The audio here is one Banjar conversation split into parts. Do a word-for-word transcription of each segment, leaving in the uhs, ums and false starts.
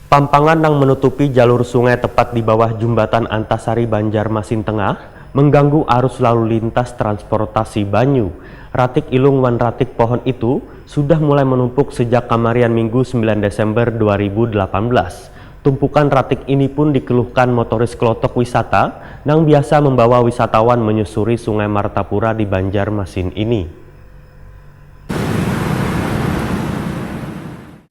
Pampangan nang menutupi jalur sungai tepat di bawah Jumbatan Antasari Banjarmasin Tengah mengganggu arus lalu lintas transportasi banyu. Ratik ilung wan ratik pohon itu sudah mulai menumpuk sejak kamarian Minggu sembilan Desember dua ribu delapan belas. Tumpukan ratik ini pun dikeluhkan motoris kelotok wisata nang biasa membawa wisatawan menyusuri Sungai Martapura di Banjarmasin ini.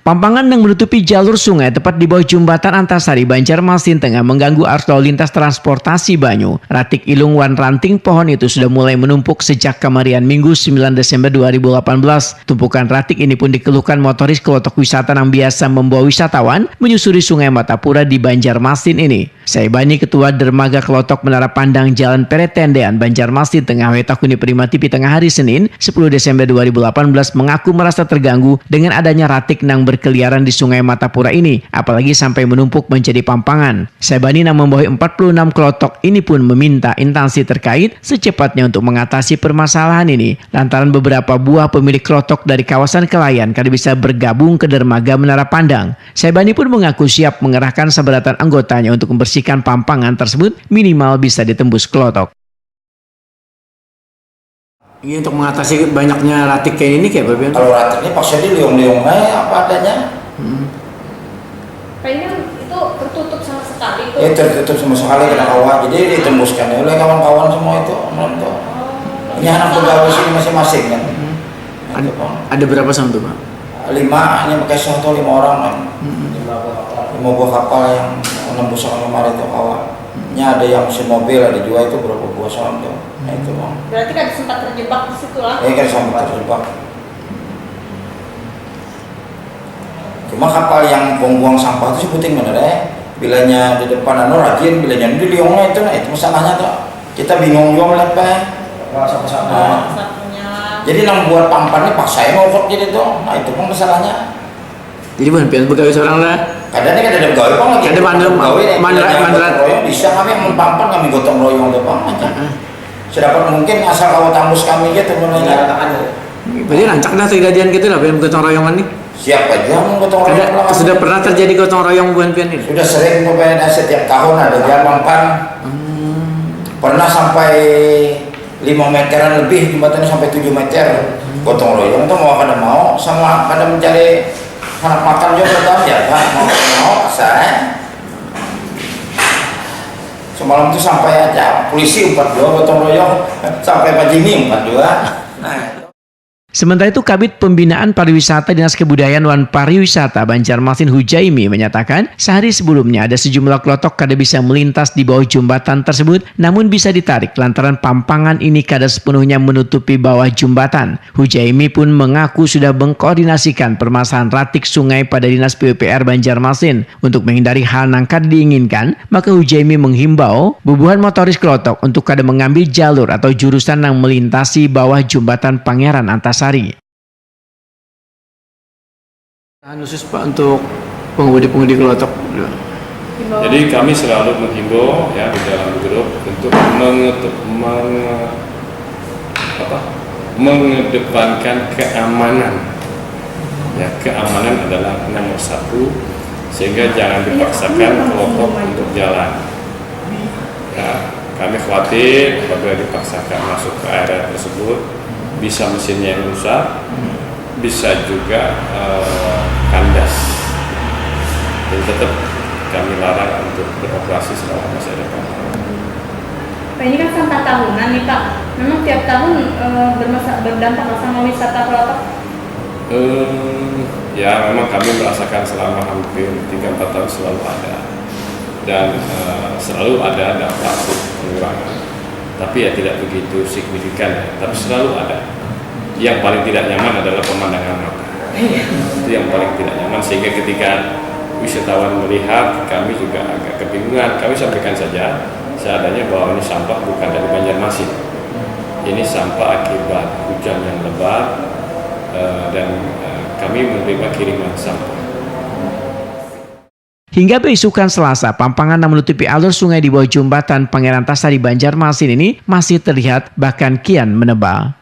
Pampangan nang menutupi jalur sungai tepat di bawah Jumbatan Antasari Banjarmasin Tengah mengganggu arus lalu lintas transportasi banyu. Ratik ilung wan ranting pohon itu sudah mulai menumpuk sejak kamarian Minggu sembilan Desember dua ribu delapan belas. Tumpukan ratik ini pun dikeluhkan motoris kelotok wisata yang biasa membawa wisatawan menyusuri Sungai Martapura di Banjarmasin ini. Saibani Ketua Dermaga Kelotok Menara Pandang Jalan Peretendean Banjarmasin Tengah Wetakuni Prima T V Tengah Hari Senin, sepuluh Desember dua ribu delapan belas mengaku merasa terganggu dengan adanya ratik nang berkeliaran di Sungai Martapura ini, apalagi sampai menumpuk menjadi pampangan. Saibani nang membawahi empat puluh enam kelotok ini pun meminta instansi terkait secepatnya untuk mengatasi permasalahan ini, lantaran beberapa buah pemilik kelotok dari kawasan Kelayan kada bisa bergabung ke dermaga Menara Pandang. Saibani pun mengaku siap mengerahkan sabarataan anggotanya untuk membersihkan pampangan tersebut, minimal bisa ditembus kelotok. Iya, untuk mengatasi banyaknya ratik kayak ini kayak apa, Bian? Kalau ratik ini paksa diliung-liung aja apa adanya. Hmm. Kayaknya itu tertutup sama sekali tuh. Ya, tertutup sama sekali kena kawah. Jadi ditembuskan oleh kawan-kawan semua itu malam tuh. Oh. Ini anak pegawai sini masing-masing kan. Hmm. Ada, ada berapa sama tuh, Pak? Lima, ini pakai satu lima orang kan. Hmm. Lima buah kapal yang menembus kemarin itu kawah. Hmm. Ini ada yang mesin mobil, ada juga itu berapa buah sound tuh. Nah, itu, Bang. Berarti kan sempat terjebak di situ lah. Iya, kan sempat terjebak. Cuma kapal yang buang-buang sampah itu sebuting bener ya. Bilanya di depan anu rajin, bilanya di liongnya itu, nah itu masalahnya tuh. Kita bingung juga melihat, Pak. Nah, jadi nang buat pampan ini paksa mau kok jadi tuh. Nah, itu pun masalahnya. Jadi bukan pian begawe seorang lah. Kadang ini kada ada begawe pang lagi. Kada mandra mandra mandra. Bisa kami mempampan kami gotong royong tu pang macam. Sedapat mungkin asal kawa tambus kami gitu mulainya. Berarti rancak dah kejadian gitu lah, pian gotong royongan nih. Siapa aja mau gotong royong. Sudah pernah terjadi gotong royong buhan pian ini? Sudah sering pokoknya setiap tahun ada aja pampan. Hmm. Pernah sampai lima meteran lebih jembatannya sampai tujuh meter. Gotong royong tuh mau kada mau sama kada mencari anak makan juga kan ya kan mau kada mau saya. Semalam tuh sampai aja polisi empat dua gotong royong sampai pajini empat dua. Nah. Sementara itu, Kabid Pembinaan Pariwisata Dinas Kebudayaan wan Pariwisata Banjarmasin Hujaimi menyatakan, sehari sebelumnya ada sejumlah kelotok kada bisa melintas di bawah jumbatan tersebut, namun bisa ditarik lantaran pampangan ini kada sepenuhnya menutupi bawah jumbatan. Hujaimi pun mengaku sudah mengkoordinasikan permasalahan ratik sungai pada Dinas P U P R Banjarmasin. Untuk menghindari hal nang kada diinginkan, maka Hujaimi menghimbau bubuhan motoris kelotok untuk kada mengambil jalur atau jurusan nang melintasi bawah jumbatan Pangeran Antasari. Tahan khusus Pak untuk pengemudi-pengemudi kelotok. Jadi kami selalu menghimbau ya di dalam grup untuk mengetuk, menge, apa, mengedepankan keamanan. Ya, keamanan adalah nomor satu, sehingga jangan dipaksakan kelompok untuk jalan. Ya, kami khawatir apabila dipaksakan masuk ke area tersebut, bisa mesinnya yang rusak, bisa juga eh, kandas. Jadi tetap kami larang untuk beroperasi selama masih ada pantauan. Pak, ini kan sampah tahunan nih Pak. Memang tiap tahun eh, bermasa, berdampak sama wisata kelotok? Eh, ya memang kami merasakan selama hampir tiga empat tahun selalu ada. Dan eh, selalu ada dampak pengurangan. Tapi ya tidak begitu signifikan ya, tapi selalu ada. Yang paling tidak nyaman adalah pemandangan mata. Itu yang paling tidak nyaman sehingga ketika wisatawan melihat, kami juga agak kebingungan. Kami sampaikan saja seadanya bahwa ini sampah bukan dari Banjarmasin. Ini sampah akibat hujan yang lebat eh, dan eh, kami menerima kiriman sampah. Hingga beisukan Selasa, pampangan yang menutupi alur sungai di bawah jumbatan Pangeran Tasari Banjarmasin ini masih terlihat bahkan kian menebal.